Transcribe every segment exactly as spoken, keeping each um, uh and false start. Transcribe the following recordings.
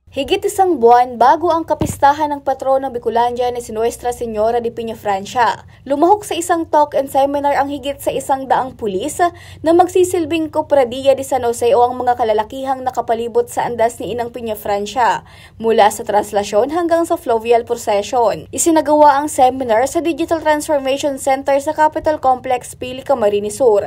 Higit isang buwan bago ang kapistahan ng patronong Bicolandia na si Nuestra Señora de Peñafrancia, lumahok sa isang talk and seminar ang higit sa isang daang pulis na magsisilbing Cofradia de San Jose o ang mga kalalakihang nakapalibot sa andas ni Inang Peñafrancia, mula sa traslasyon hanggang sa fluvial procession. Isinagawa ang seminar sa Digital Transformation Center sa Capitol Complex, Pili, Camarines Sur.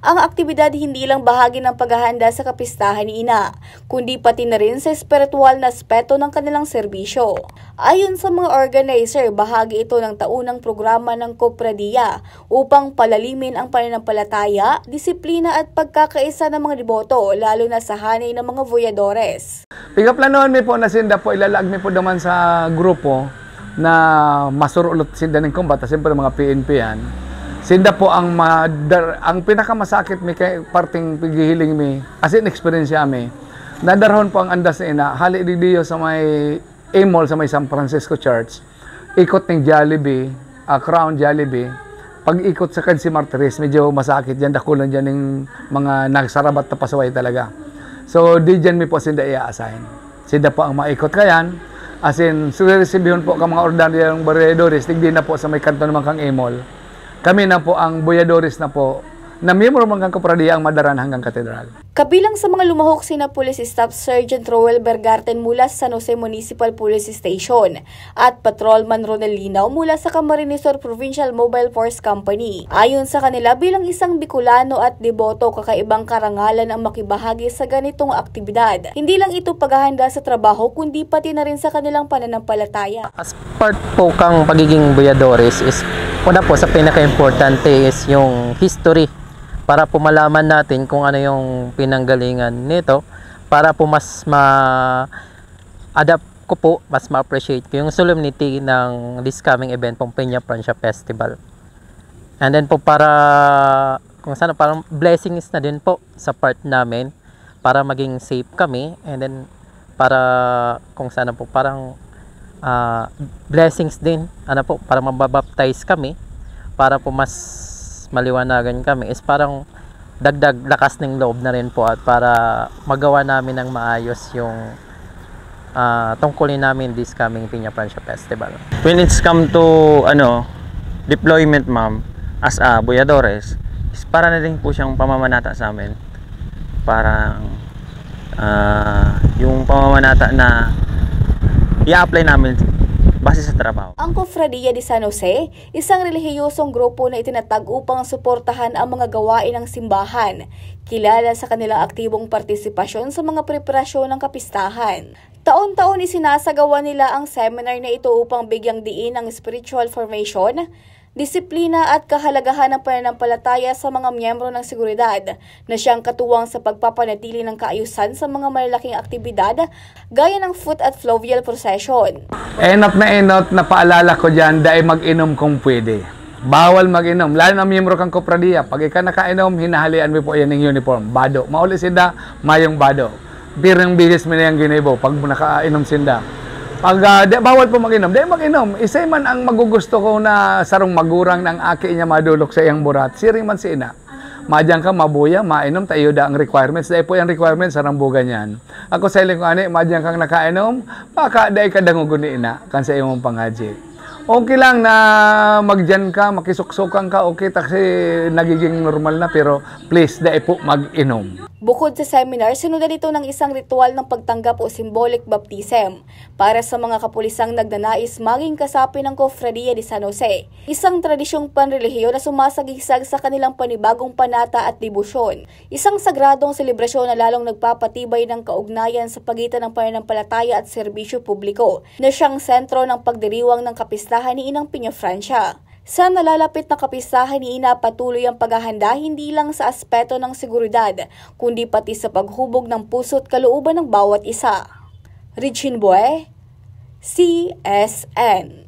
Ang aktibidad hindi lang bahagi ng paghahanda sa kapistahan ni Ina, kundi pati na rin sa espiritual na aspeto ng kanilang serbisyo. Ayon sa mga organizer, bahagi ito ng taunang programa ng Cofradia upang palalimin ang pananampalataya, disiplina at pagkakaisa ng mga deboto, lalo na sa hanay ng mga voyadores. Pigaplanuhan mi po na sinda po, ilalaag mi po duman sa grupo na masurulot sinda ning kumbata, siyempre mga P N P yan. Sinda po ang madar-, ang pinakamasakit mi kay parting paghihiling mi, as in, eksperyensya mi. Nadarhon po ang andas na ina, hali digdiyo sa may Imol, sa may San Francisco Church, ikot ning Jollibee, ah, Crown Jollibee, pag-ikot sa Quince Martires, medyo masakit dyan, dakulan dyan ning mga nagsarabat na pasaway talaga. So, di dyan mi po sinda i-assign. Sinda po ang maikot kayan. As in, siresibihon po ka mga ordinaryong boyadoris, digdi na po sa may kanto naman kang Imol. Kami na po ang boyadoris na po, na miyembro man kan Cofradia ang madaran hanggang katedral. Kabilang sa mga lumahok sina Police Staff Sergeant Roel Bergarten mula sa San Jose Municipal Police Station at Patrolman Ronel Linaw mula sa Camarines Sur Provincial Mobile Force Company. Ayon sa kanila, bilang isang Bicolano at deboto, kakaibang karangalan ang makibahagi sa ganitong aktibidad. Hindi lang ito paghahanda sa trabaho, kundi pati na rin sa kanilang pananampalataya. As part po kang pagiging boyadoris is, una po, sa pinaka-importante is yung history para po malaman natin kung ano yung pinanggalingan nito, para po mas ma-adapt ko po, mas ma-appreciate ko yung solemnity ng this coming event pong Peñafrancia Festival. And then po, para kung saan, parang blessings na din po sa part namin para maging safe kami, and then para kung saan po, parang, ah, blessings din, ano po, para mababaptize kami, para po mas maliwanagan kami, is parang dagdag lakas ng loob na rin po at para magawa namin ng maayos yung, ah, tungkulin namin this coming Peñafrancia Festival. When it's come to, ano, deployment, ma'am, as a boyadores, is para na din po siyang pamamanata sa amin. Parang, ah, yung pamamanata na i-apply namin base sa trabaho. Ang Cofradia de San Jose, isang relihiyosong grupo na itinatag upang suportahan ang mga gawain ng simbahan, kilala sa kanilang aktibong partisipasyon sa mga preparasyon ng kapistahan. Taon-taon isinasagawa nila ang seminar na ito upang bigyang diin ang spiritual formation, disiplina at kahalagahan ng pananampalataya sa mga miyembro ng seguridad, na siyang katuwang sa pagpapanatili ng kaayusan sa mga malalaking aktibidad gaya ng foot at fluvial procession. Enot na enot na paalala ko dyan, dai mag-inom kung pwede. Bawal mag-inom, lalo na miyembro kang Cofradia. Pag ika nakainom, hinahalian mo po yan ng uniform. Bado. Mauli sinda, mayong bado. Pirang bihis mo na yung ginibo pag nakainom sinda. Pag, ah, di, bawal po mag-inom. Di mag-inom. Isay man ang magugusto ko na sarong magurang na ang aki niya madulok sa iyang burat. Siring man si ina. Madyang ka, mabuya, mainom, tayo da ang requirements. Dai po yung requirements, sarang buga niyan. Ako sa iling ko, ani, madyang kang nakainom, baka dai ka dangogon ni ina, kan sa imong pangadji. Okay lang na magdiyan ka, makisuksukan ka, okay, kasi nagiging normal na, pero please, dai po mag-inom. Bukod sa seminar, sinundan ito ng isang ritual ng pagtanggap o symbolic baptism para sa mga kapulisang nagnanais maging kasapi ng Cofradia de San Jose, isang tradisyong panrelihiyon na sumasagisag sa kanilang panibagong panata at debosyon. Isang sagradong selebrasyon na lalong nagpapatibay ng kaugnayan sa pagitan ng pananampalataya at serbisyo publiko, na siyang sentro ng pagdiriwang ng kapistahan ni Inang Peñafrancia. Sa nalalapit na kapistahan ni Ina, patuloy ang paghahanda hindi lang sa aspeto ng seguridad, kundi pati sa paghubog ng puso at kalooban ng bawat isa. Richin Bue, C S N.